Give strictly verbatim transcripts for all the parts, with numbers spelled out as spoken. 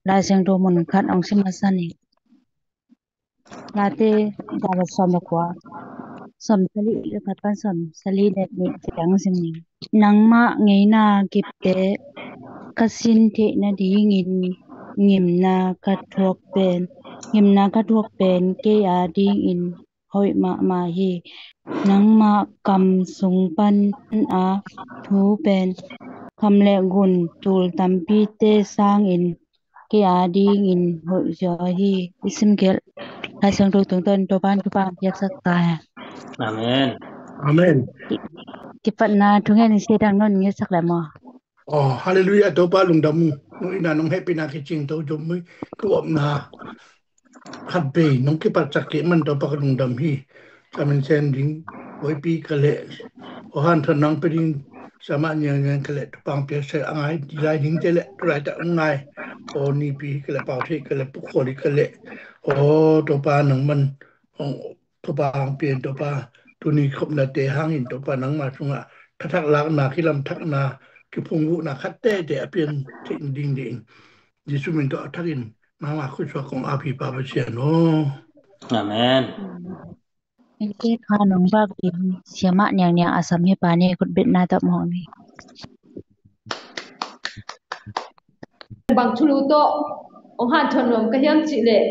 Lai Siangtho mun khat hong sim masa ni. Late dal sawm le kua, sawm sali le khat pan sawm sali le nih ciang sim ni. Nangmah ngeina kipte ka sin theih nadingin ngimna ka thuak pen, ngimna ka thuak pen kei a dingin hoih mahmah hi. Nangmah kam sung pan a thu pen kham le gun tul tampite sangin kei a dingin hoih zaw hi. I sim gelh Lai Siangtho tungtawn Topa'n thupha piaksak ta hen. Amen. Amen. Kipatna thungen in sia dang non ngetsak le maw? Oh, hallelujah, Topa lungdam uh. Nong itna nong hehpihna kicing to zom uh. Ka upna khat vei nong kipatsak kik man Topa ka lungdam hi. Samin sen ding, oipi ka le, o han than nang pe ding, sama niang niang ka le, tupang pia se a ngai, di lai ding te le, tu lai ta a ngai, o nipi ka le, pau thei ka le, pukkholi ka le, o Topa nang man, ong Topa hang pian Topa, tuni khopna te hangin Topa nangma sungah, thathak lakna, kilamthakna, kiphungvuhna khat tete a pian thei ding ding. Jesu min tawh a thakin, nangma khutsuak kong a pipa Pasian aw. Amen. Ite kha nong bak ding siamah niang niang a sam hi pa ni khutbitna tawh mawh ni. Bang thulu tawh ong hanthawn nuam ka hiam cih leh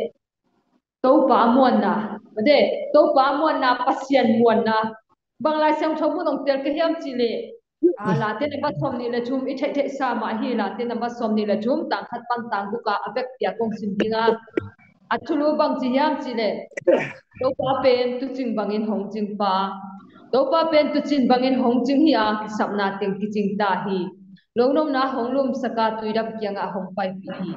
Topa muanna, mate, Topa muanna, Pasian muanna. Bang Lai Siangtho mun ong tel ka hiam cih leh, a, Late namba sawm nih le thum i theihtheihsa mah hi. Late namba sawm nih le thum, tang khat pan tang guk a a vekpi a kong sim ding a. A thulu bang ci hiam cih leh, Topa pen tuucing bangin hong cing pa. Topa pen tuucing bangin hong cing hi a, kisapna teng kicing ta hi. Lonona hong lumsak a, tuidam kiangah hong paipih hi.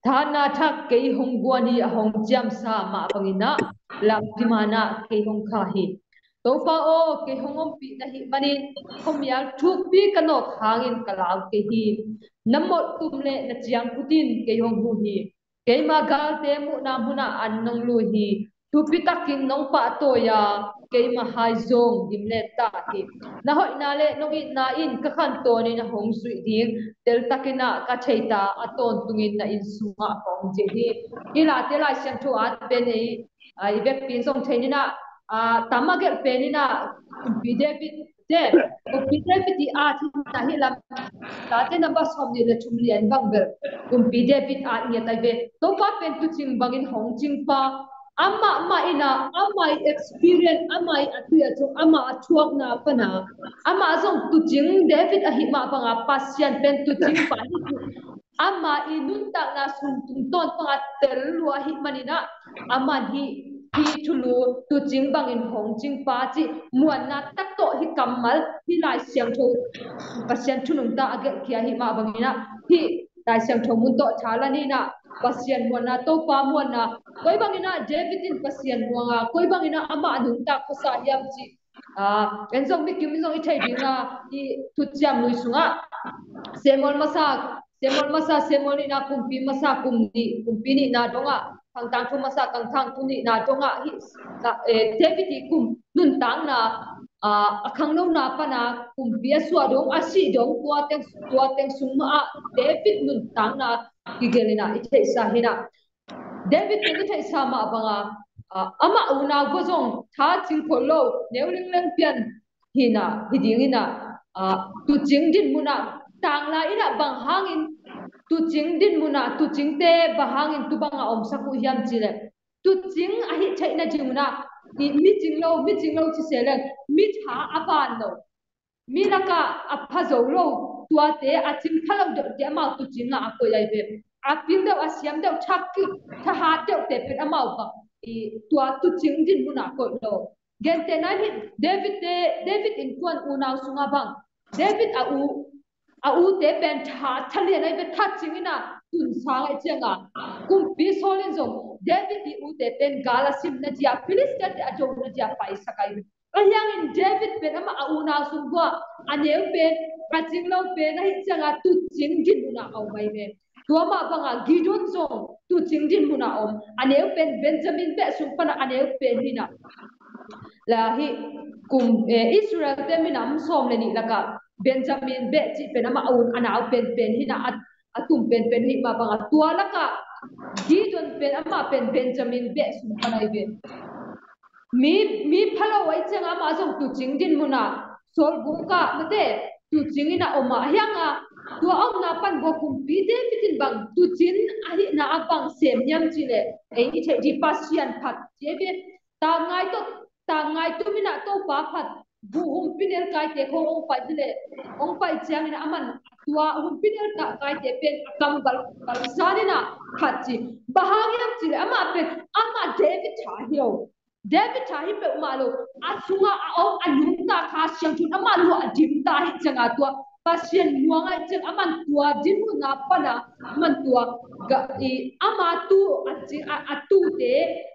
Thahatna thak kei hong guan hi, a hong ciamsa mah bangin ah, lampi man ah kei hong kha hi. Topa aw, kei hong ompih na hih manin, khuamial thukpi ka nawk hangin ka lau kei hi. Na mawh tum le na ciang khut in kei hong huh hi. Keima galte muhna munah an nong lui hi. Thupi takin nong pahtawi a, keima hai zong gimlet ta hi. Na hoihna le nong itna in ka khantawn in a hong zuih ding. Teltakin ah ka thei ta, a tawntungin na inn sungah ka om ding hi. Hih Late Lai Siangtho at pen ei, a, i vekpi in zong thei ni in ah, a, tam a gelh pen in ah, kumpi David te, kumpi David i at hi in ah, hih lam, Late namba sawm nih le thum lian bang bel kumpi David at ngiat ai ve. Topa pen tuucing bangin hong cing pa, amah mah in ah, amah i experience, amah i a tui a cung, amah a thuakna pan a, amah zong tuucing David ahih mah bang a, Pasian pen tuucing pa hi. Amah i nuntakna sung tungtawn pan a tel lua ahih manin ah, amah hih, hih thulu tuucing bangin hong cing pa cih muanna tak tawh hih kammal, hih Lai Siangtho, Pasian thu nungta a gelhkhia ahih mah bangin ah, hih Lai Siangtho mun tawh thala ni in ah, Pasian muanna, Topa muanna, koi bangin ah David in Pasian muang a, koi bangin ah amah a nuntak khuasa hiam cih, a, en zong mikim in zong i thei ding a, i Thuciam Lui sungah Samuel masa, Samuel masa, Samuel nihna, kumpi masa, kum nih, kumpi nihna dongah, Khang Tangthu masa, Khang Tangthu nihna dongah, hih, a, eh, David i kum nuntakna, a, a khanglona pan a kumpi a suah dong, a sih dong, tua teng, tua teng sung mah ah David nuntakna kigelh in ah i theihsa hi in ah. David pen i theihsa mah bang a, a, amah unau va zong tha cing khol lo, neu lingleng pian hi in ah, hi ding in ah, a, tuucing dinmun ah, tanglai in ah bang hangin tuucing dinmun ah, tuucingte bang hangin tu bang a omsak uh hiam cih leh, tuucing a hih theihna ding un ah, i micing lo, micing lo ci se leng, mitha a van lo, mi lakah a pha zo lo, tuate a cing pha lo deuhte amau tuucing ah a koih ai ve. A pil deuh, a siam deuh, thak kik, thahat deuhte pen amau bang, i, tua tuucing dinmun ah koih lo. Gentehna in David te, David innkuan unau sungah bang, David a u, a ute pen tha, tha lian ai ve, tha cing in ah tun sang ai ciang a, kumpi Saul in zong David i ute pen gal a simna dia, Philistia te a dona dia paisak ai ve. Ahi hangin David pen amah a unau sung uah a neu pen, a cing lo pen ahih ciang a tuucing dinmun ah a om ai ve. Tua mah bang a Gideon zong tuucing dinmun ah om. A neu pen Benjamin beh sung pan a neu pen hi in ah. La hih kum, eh, Israel te minam sawm le nih lakah Benjamin beh cih pen amah a un a nau penpen hi in ah, a, a tum penpen hi mah bangah tua lakah Gideon pen amah pen Benjamin beh sung pan ahi ve. Mi, mi phalo ahi ciangah amah zong tuucing din munah Saul gungkah mate tuucing inah om ah hiangah tua omna pan bua kumpi David in bang tuucing ahihna a bang sem hiam cihleh ei i theih dih Pasian phat ci ahi ve. Tangngai tawh tangngai tum inah Topa phat buh humpinel kaite khong ong pai hileh ong pai ciangin aman tua humpinel kaite pen a kam gal, galsan inah phat ci. Bang hang hiam cihleh amah pen amah David tha hi lo. David tha hi peuhmah lo. A sungah a om a nungta Kha Siangtho in amah luah a dimta hi ciangah tua Pasian muang ahi ciang aman tua dinmunna pana aman tua ga i ama tu a, a, a tute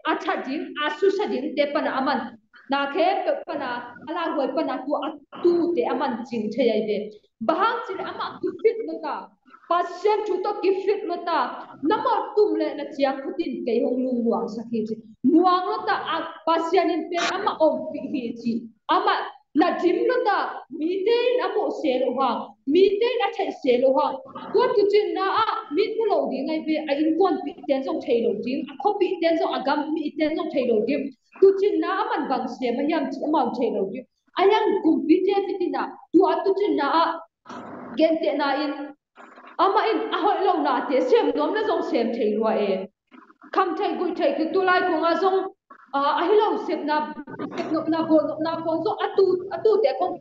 a tha ding a susia dingte pana aman na khempeuh pana a lauhuai pana tua a tute aman cing thei ahi ve. Bang hang cihleh amah kifit lota Pasian thu tawh kifit lota na mawh tum le na ciang khutin kei hong lungmuangsak hi ci. Muang lota a Pasian in pen amah ompih hi ci. Amah na dim lota mite in a muh se lo hang mite in a theih se lo hang tua tuucinna ah mi mu lo ding ahi ve. A innkuanpihten zong thei lo ding a khuapihten zong a gam miten zong thei lo ding. Tuucinna aman bang sem a hiam ci amau thei lo ding. A hiang kumpi David inah tua tuucinna ah gentehna in amah in a hoih lo nate sem nuam le zong sem thei lua e. Kham thei guih thei kik tu lai kongah zong a hi lo sepna sepnopna golnopna kong zong a tu a tute kong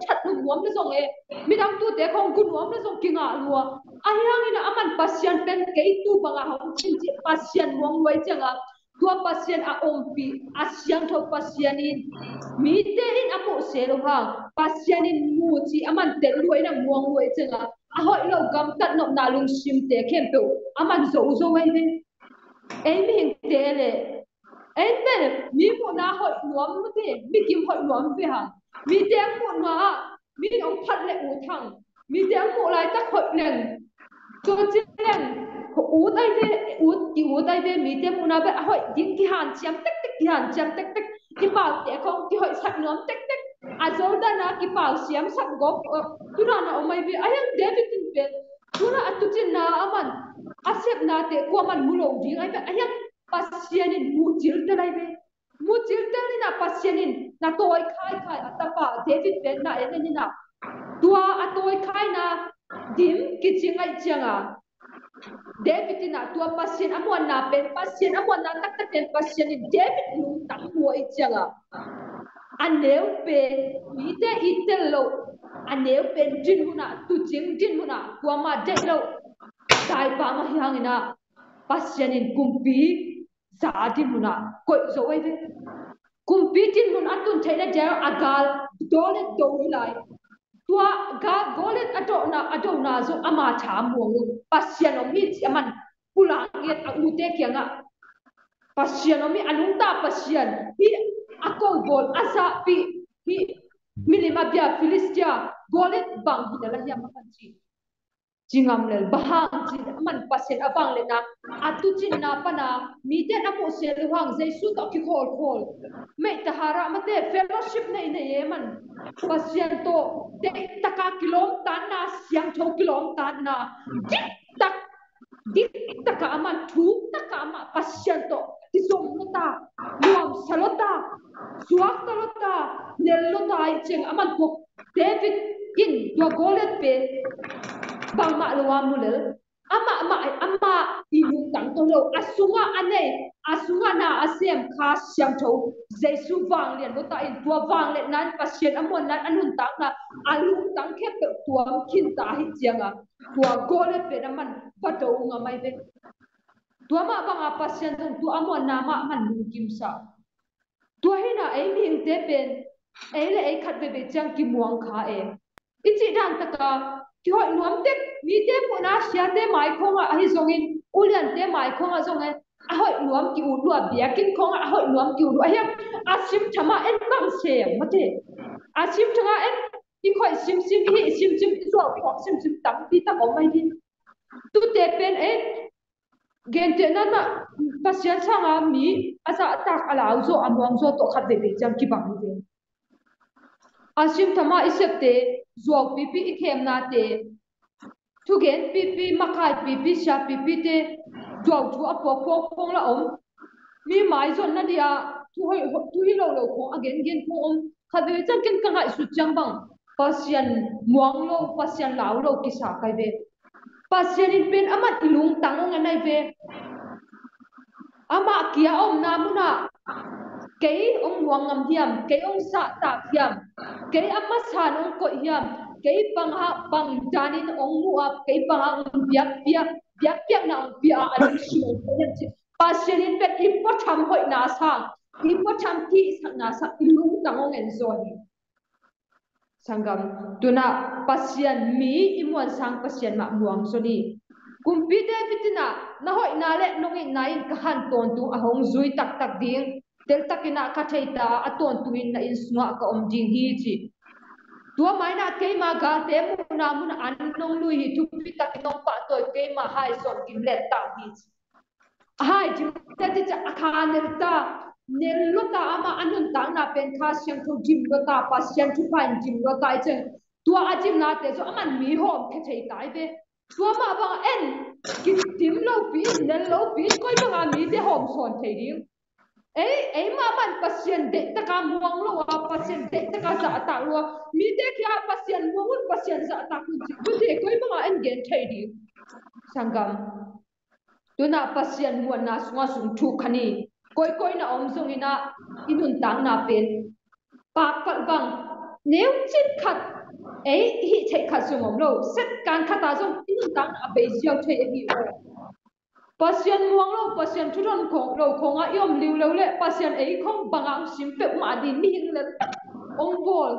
that nuam nuam le zong e. Midang tute kong gu nuam le zong kingah lua. A hiangin aman Pasian pen kei tu bangah hong cin ci Pasian muang lua ahi ciangah tua Pasian a ompih a siangtho Pasian in mite in a muh se lo hang Pasian in mu ci aman tel lua inah muang lua ahi ciangah a hoih lo gamtat nopna lungsimte khempeuh aman zozo ahi ve. Ei mihingte le ei pen mi muhna hoih nuam mate mi kim hoih nuam ve hang mite ang muhna ah mi ong phat le ut hang mite ang muh laitak hoih leng tua ci leng ut ahi ve. Ut ki ut ahi ve mite muhna pen a hoih ding kihanciam tektek kihanciam tektek kipaute khong kihoihsak nuam tektek a zoldan a kipau siamsak gawp tunana om ahi ve. A hiang David in pen tuna a tuucinna aman a sepnate kuaman mu lo ding ahi ve. A hiang Pasian in muciltel ahi ve. Muciltel inah Pasian in na tawi khaikhai a tapa David pen na en en inah tua a tawi khaina dim kicing ahi ciangah David inah tua Pasian a muanna pen Pasian a muanna taktak pen Pasian in David lungtang mu ahi ciangah a neu pen mite i tel lo a neu pen dinmunah tuucing dinmunah kuamah deih lo taipang ahi hanginah Pasian in kumpi za dinmunah koih zo ahi ve. Kumpi dinmun a tun theihna dia a gal Goliat do hi lai. Tua gal Goliat a dona a dona zong ama tha muang lo Pasian om hi ci aman pulak ngiat a ute kiangah Pasian om hi a nungta Pasian hi a kobawl a zahpih hi milim a bia Philistia Goliat bang hi na la hiam a kan ci. Ci ngam lel bang hang ci aman Pasian a vangliatna a tuucinna pana mite na muh se lo hang Jesu tawh kikhawlkhawl meih taharah mate fellowship nei nei e man Pasian tawh deihtaka kilawmtatna siangtho kilawmtatna diktak diktakah amah thuktakah amah Pasian tawh kizom lota nuamsa lota suakta lota nel lota ih ciang aman tua David in tua Goliat pen bangmah lo a mu lel amah mah amah i nungtang to lo a sungah a nei a sungah na a sem Kha Siangtho Jesu vanglian lota in tua vangliatna in Pasian a muanna in a nuntakna a lungtang khempeuh tuam khinta hi cianga tua Goliat pen aman va do ngam ahi ve. Tua mah banga Pasian zong tua a muanna mah man lungkimsa. Tua hina ei mihingte pen ei le ei khat veve ciang kimuang kha e. I cih dan taka kihoih nuam tek mite muhna siate mai khongah ahi zongin uliante mai khongah zongin a hoih nuam ki ut lua biakinn khongah a hoih nuam ki ut lua ahiam a simthama en bang sem mate a simthama en i khoih simsim i hih simsim i zuau i hawk simsim tampi tak om ahi hi. Tute pen ei gentehna na Pasian sanga mi a zahtak a lau zaw a muang zaw tawh khat veve ciang kibang hi ve. A simthama i septe zuau pipi i khemnate Thugen pipi, makai pipi, sia pipite duau thu a puak khawng khawng la om. Mi maizon na dia thu hoih, thu hi lo lo khawng a gengen khawng om. Khat veve ciang ken ka ngaihsut ciang bang Pasian muang lo, Pasian lau lo kisa kai ve. Pasian in pen aman i lungtang ong en ai ve. Amah kia omna munah kei ong muang ngam hiam, kei ong sahtak hiam, kei a masa in ong koih hiam, kei bang ha bang danin ong muh a, kei bang ha ong biak, biak, biakpiakna ong pia a, a lungsim ong koih hiam ci. Pasian in pen i puatham hoihna sang, i puatham kisakna sang i lungtang ong en zaw hi. Sanggam, tunah Pasian mi i muan sang Pasian mah muang zaw ni. Kumpi David inah na hoihna le nong itna in ka han tawntung a hong zui taktak ding, teltak inah ka theita a, tawntungin na inn sungah ka om ding hi ci. Tua mainah keima galte muhna munah an nong lui hi, thupi takin nong pahtawi, keima hai zong gim let ta hi ci. A hai gim let hi ci a, kha nel ta, nel lua ta, amah a nuntakna pen Kha Siangtho gim lua ta, Pasian thupha in gim lua ta i ceng. Tua a gimnate zong aman mi hawm khia thei ta i ve. Tua mah bang en, kitim lopi in, nel lopi in, koi banga mite hawm sawn thei ding. Ei, ei mah man Pasian deihtaka muang lo a, Pasian deihtaka zahtak lo a, mite kia Pasian muang un, Pasian zahtak un ci, tute koi banga en gen thei ding. Sanggam, tunah Pasian muanna sungah sung thuk kha ni. Koikoi na om zong inah i nuntakna pen pakpalh bang neucin khat, ei hih theih khat zong om lo, set kan khat a zong i nuntakna a bei ziau thei ahi aw. Pasian muang lo, Pasian thudon khawng lo khawngah i om liuleu le Pasian ei khawng bangah ong sim peuhmah ding mihing le ong bawl.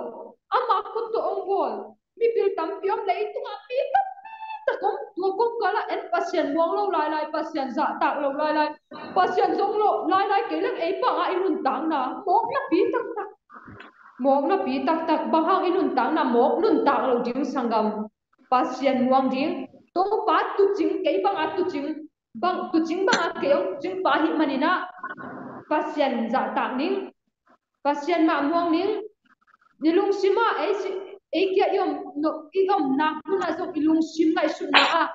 Amah khut tawh ong bawl. Mipil tampi om, leitungah mi tampi tak om. Tua kong kalah en Pasian muang lo lailai, Pasian zahtak lo lailai, Pasian zong lo lailai kei leng ei bangah i nuntakna mawkna pi taktak, mawkna pi taktak. Bang hang i nuntakna mawk nuntak lo ding sanggam? Pasian muang ding. Topa tucing, kei bangah tucing, bang tucing bangah kei ong tucing pa hi maninah Pasian zahtak ning. Pasian mah muang ning. I lungsim ah ei si, ei kia i om, no, i om nak munah zong i lungsim ngaihsutna ah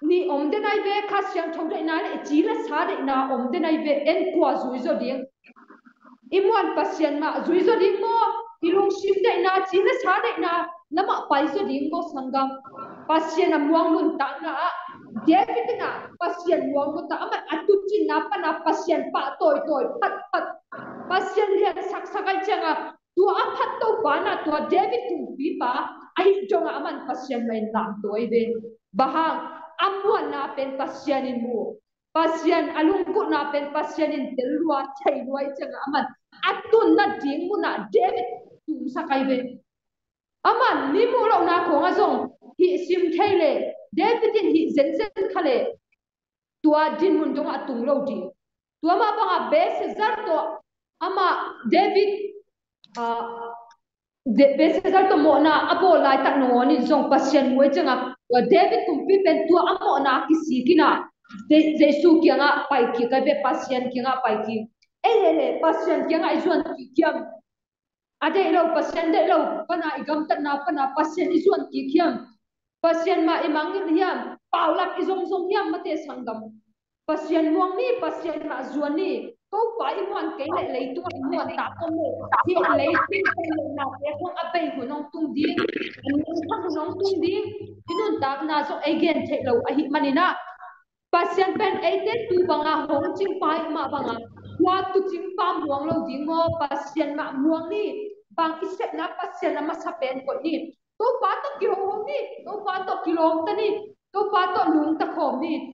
ni om den ai ve, Kha Siangtho deihna le i ci le sa deihna om den ai ve. En kua zui zaw ding? I muan Pasian mah zui zaw ding maw? I lungsim deihna, ci le sa deihna lamah pai zaw ding maw sanggam? Pasian a muang nuntakna ah David inah Pasian muang nuntak, aman a tucinna pana Pasian pah tawitawi phatphat, Pasian lian saksak ai cianga tua a phat Topa na tua David kumpipa ahi dongah aman Pasian mah in lamtawi ve. Bang hang? A muanna pen Pasian in mu, Pasian a lunggulhna pen Pasian in tel lua thei lua i cianga aman a tunna ding munah David tungsak ai ve. Aman mi muh lohna khawngah zong hih sim thei le, David in hih zenzen kha le tua dinmun dongah a tung lo ding. Tua mah bangah Belshazzar tawh amah David, ah, Belshazzar tawh mawhna a bawl laitak nangawn in zong Pasian muai ciangah tua David kumpi pen tua a mawhna a kisik inah Jesu kiangah pai kik ai ve, Pasian kiangah pai kik. Ei le le Pasian kiangah i zuan kik hiam? A deih lo, Pasian deih lo pana i gamtatna pana Pasian i zuan kik hiam? Pasian mah i mangngilh hiam? Paulap i zongzong hiam? Mate sanggam, Pasian muang ni, Pasian mah zuan ni. Topa i muan kei leh leitungah i muan tak om lo. Hih leitung tawh lohnate khawng a bei hun hong tung ding, a nungthak hun hong tung ding. I nuntakna zong ei gen theih lo ahih maninah Pasian pen eite tu banga hong cingpa ih mah banga tua tucingpa muang lo ding maw? Pasian mah muang ni. Bang i sepna Pasian a masa pen koih ni. Topa tawh kihong ni. Topa tawh kilawmta ni. Topa tawh nungta khawm ni.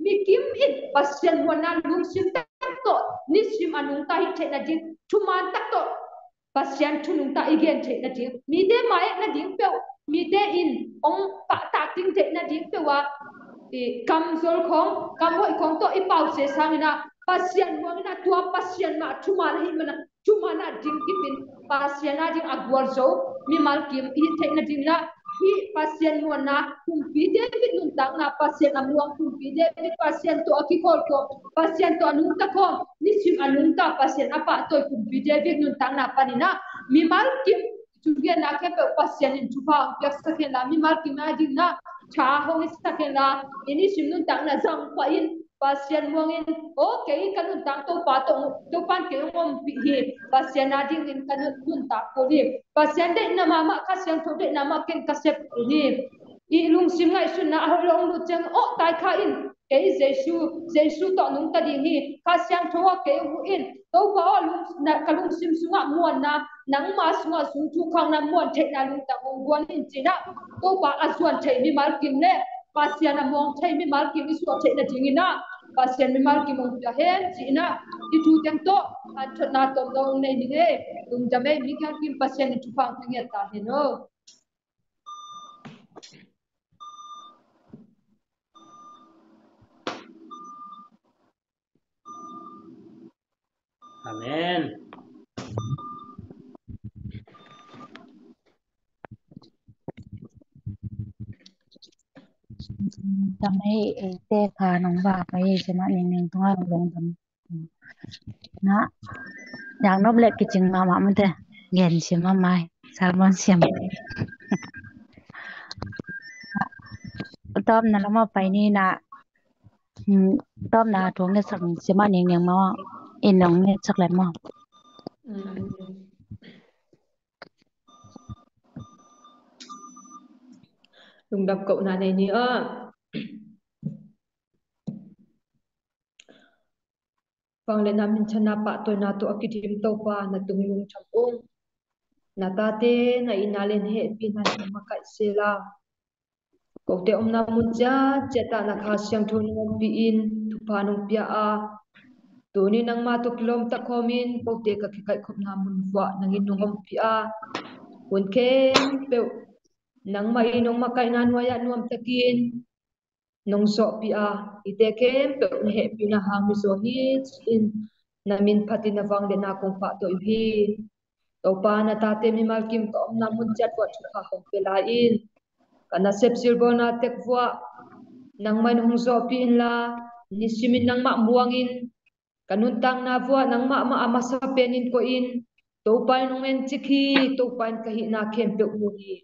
Mi kim in Pasian muanna lungsim tak tawh nisim a nungta hih theih nading, thuman tak tawh Pasian thu nungta i gen theih nading, mite mai-et nading peuh, mite in hong pahtak ding theih nading peuh a, i kamzol khawng, kamhoih khawng tawh i pausia sangin ah Pasian muangin ah tua Pasian mah thuman ahih mana thuman ah ding kipin Pasian a ding a gualzo mimal kim i hih theih nadingin ah hih Pasian muanna kumpi David nuntakna, Pasian a muang kumpi David, Pasian tawh a kikholkhawm, Pasian tawh a nungta khawm, nisim a nungta Pasian a pahtawi kumpi David nuntakna panin ah mimal kim thugenna khempeuh Pasian in thupha hong piaksak hen la, mimal kim a dingin ah tha hong hisak hen la, i nisim nuntakna zang pah in, Pasian muang in, aw, kei ka nuntak Topa tawh, Topa in kei hong ompih hi, Pasian a dingin ka nun-, nuntak kul hi, Pasian deihna mahmah, Kha Siangtho deihna mah ken ka sep kul hi. I lungsim ngaihsutna a hoih lo hong lut ciang, aw, tai kha in, kei Jesu, Jesu tawh nungta ding hi, Kha Siangtho ah kei hong huh in, Topa aw, lung-, na, ka lungsim sungah muanna, nangma sungah sung thukhakna muan theihna lungtang hong guan in ci-in ah, Topa a zuan thei mimal kim le Pasian a muang thei mimal kim i suak theihna dingin ah, Pasian mimal kim hong pia hen ci-in ah, hih thu teng tawh hanthotna tawmno hong nei ning ei. Lungdam ei, mi kiang kim Pasian in thupha hong pia ngiat ta hen aw. Amen. Tam ei, ei te kha nong va pa ei, sema ning ning tunga long tam. Na, yang nop le kicing mahmah mate. Gen siam mahmah ei. Sermon siam. Tawpna lamah pai ni na. Hmm, tawpna thu hong ngetsak siam a ning ning maw. In hong ngetsak le maw. Lungdam kohna nei ni aw. Vangliatna minthanna pahtawina tawh a kidim Topa, na tung lungdam ung. Na tate na itna le na hehpihna nong makaih sela, kote omna mun ciatciat ah na Kha Siangtho nong ompih in, thupha nong pia a, tuni nangma tawh kilawm ta khawmin kote ka kikaihkhopna mun vuah nangin nong ompih a, hun khempeuh nangmah in nong makaihna nuai-ah nuamtakin nong zawhpih a, hihte khempeuh na hehpihna hang mi zaw hi ci-in na min phatin na vangliatna kong pahtawi uh hi. Topa, na tate mimal kim ka omna mun ciat vuah thupha hong pia lai in, ka nasep silbawlna tek vuah nangmah in hong zawhpih inla, nisimin nangmah muangin, ka nuntakna vuah nangmah mah a masa penin koihin, Topa in hong encik hi, Topa in ka hihna khempeuh mu hi.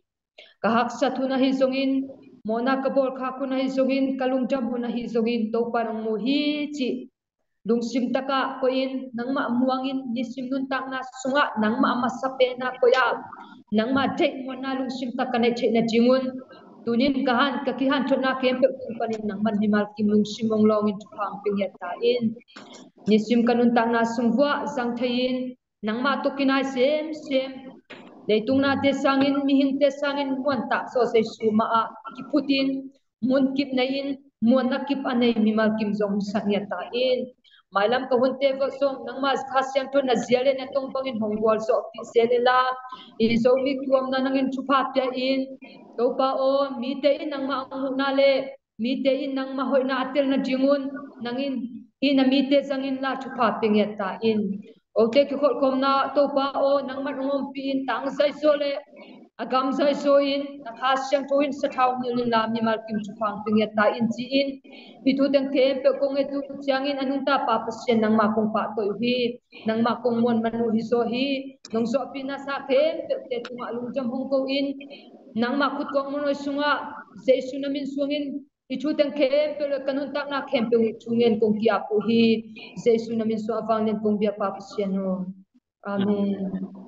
Ka haksat hun ahi zongin, mawhna ka bawlkhak hun ahi zongin, ka lungdam hun ahi zongin, Topa in hong mu hi cih lungsim takah koihin, nangmah muangin, nisim nuntakna sungah nangmah a masa penna koi-ah nangmah deihmuanna lungsim tak ka neih theihna dingun, tunin ka han, ka kihanthotna khempeuh tung panin nangmah mimal kim lungsim hong lawngin thupha hong pia ngiat ta in. Nisim ka nuntakna sung vuah zang thei-in, nangmah tawh kinai semsem, leitung nate sangin, mihingte sangin muantak zaw Jesu mah ah kiphutin, munkip nei-in, muanna kip a nei mimal kim zong hong sak ngiat ta in. Mailam ka hunte vuah zong nangmah Kha Siangtho na zia le na tong bangin hong gualzawhpih sel inla, i Zomi thu omna nangin thupha pia in. Topa aw, mite in nangmah a hong huhna le mite in nangmah hoihna a telna dingun nangin i na mite zang inla thupha pia ngiat ta in. Kote kikholhkhopna Topa aw, nangmah in hong ompih in, tangzai zaw le a gamzai zaw in na Kha Siangtho in sathau hong hilh inla mimal kim thupha hong pia ngiat ta in ci-in, hih thu teng khempeuh kong nget uh ciangin a nungta Pa Pasian nangmah kong pahtawi uh hi. Nangmah kong muan man uh hi zaw hi. Nong zawhpihna sa khempeuhte tungah lungdam hong ko in, nangmah khut kong muan uh sungah Jesu na min suangin hih thu teng khempeuh le ka nuntakna khempeuh thungen kong ki-ap uh hi. Jesu na min suang a vanglian kong biak Pa Pasian aw. Amen.